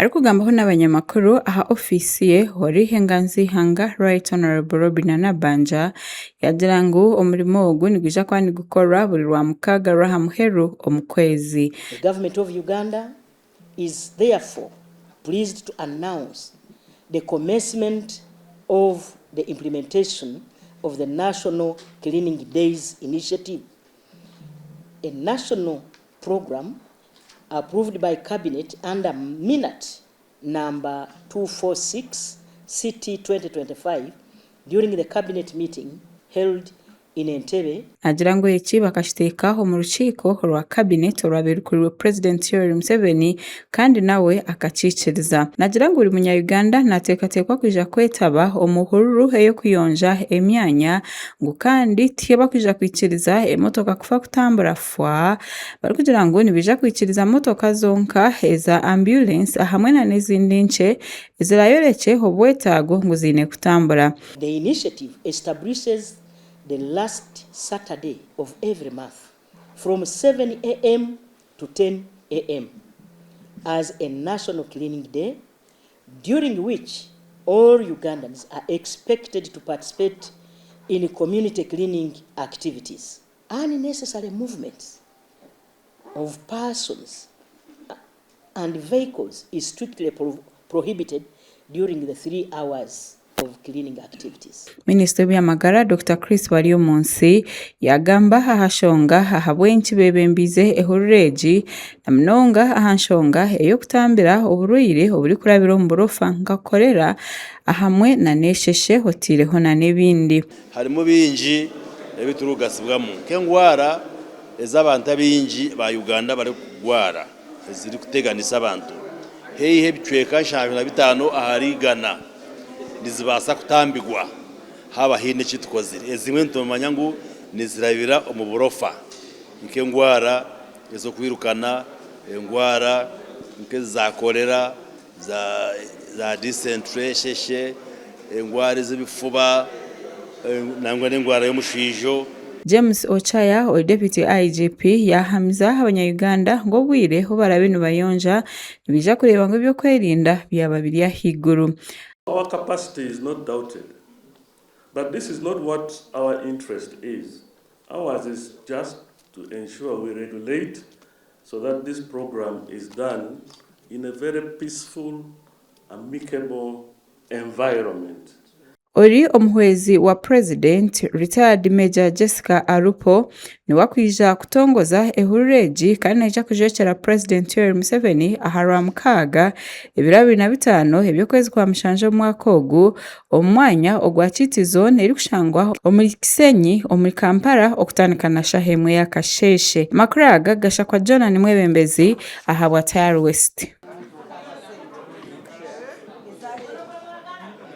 Arikugambaho n'abanyamakuru aha ofiisi ye, oriiho enganzi y'eihanga Right Honourable Robinah Nabbanja yaagira ngu omurimo ogu nigwija kuba nigukorwa buri Rwamukaaga rw'aha muheru omu kwezi. The Government of Uganda is therefore pleased to announce the commencement of the implementation of the National Cleaning Days Initiative, a national programme approved by Cabinet under Minute Number 246 CT 2025 during the Cabinet meeting held in Entebbe. Naagira ngu eki bakakiteeka omu rukiiko rwa Cabinet orwabaire rukurirwe Purezidenti Yoweri Museveni kandi nawe akakiikiriza. Naagira ngu buri munya-Uganda naateekateekwa kwija kwetaba omu hururu ey'okuyonja emyanya ngu kandi tibakwija kwikiriza emotoka kufa kutambura fwa barikugira ngu nibaija kwikiriza motoka zonka eza ambyurensi hamwe nana ezindi nkye ezirayorekye obwetaago ngu ziine kutambura. The initiative establishes the last Saturday of every month from 7 am to 10 am as a national cleaning day during which all Ugandans are expected to participate in community cleaning activities. Unnecessary movements of persons and vehicles is strictly prohibited during the 3 hours of cleaning activities. Minisita w'eby'amagara Dokita Chris Baryomunsi yaagamba aha nshonga ahabw'enki beebembiize ehururu egi na munonga aha nshonga ey'okutambira oburwaire oburikurabira omu burofa nka korera hamwe nana esheshe otaireho nana ebindi. Harimu bingi ebi turikugasibwamu nk'endwara ezi abantu abaingi ba Uganda barikugwara ezirikuteganisa abantu. Haihi ebicweka 75 ahari igana nizibaasa kutambirwa haaba haine eki tukozire. Ezimwe nitumanya ngu nizirabira omu burofa nk'endwara ez'okwirukana, endwara nk'eza korera, za dysentery, esheshe, endwara ez'ebifuba nangwa n'endwara y'omushwijo. James Ochaya ori Deputy IGP yaahamiza abanya-Uganda ngu obwire obu baraabe nibayonja nibaija kureeba ngu eby'okwerinda byaba biri ahaiguru. Our capacity is not doubted, but this is not what our interest is. Ours is just to ensure we regulate so that this program is done in a very peaceful, amicable environment. Ori omuhwezi wa Purezidenti, Retired Major Jessica Alupo niwe akwija kutongoza ehururu egi kandi naija kujwekyera Purezidenti Yoweri Museveni aha Rwamukaaga ebiro 25 eby'okwezi kwa mushanju omu mwaka ogu omu mwanya ogwa Kiti Zone erikushangwa omuri Kisenyi omuri Kampala okutandika na shaaha emwe y'akasheeshe. Amakuru aga gashakwa Jonah Nimwebembezi ahabwa Tayari West.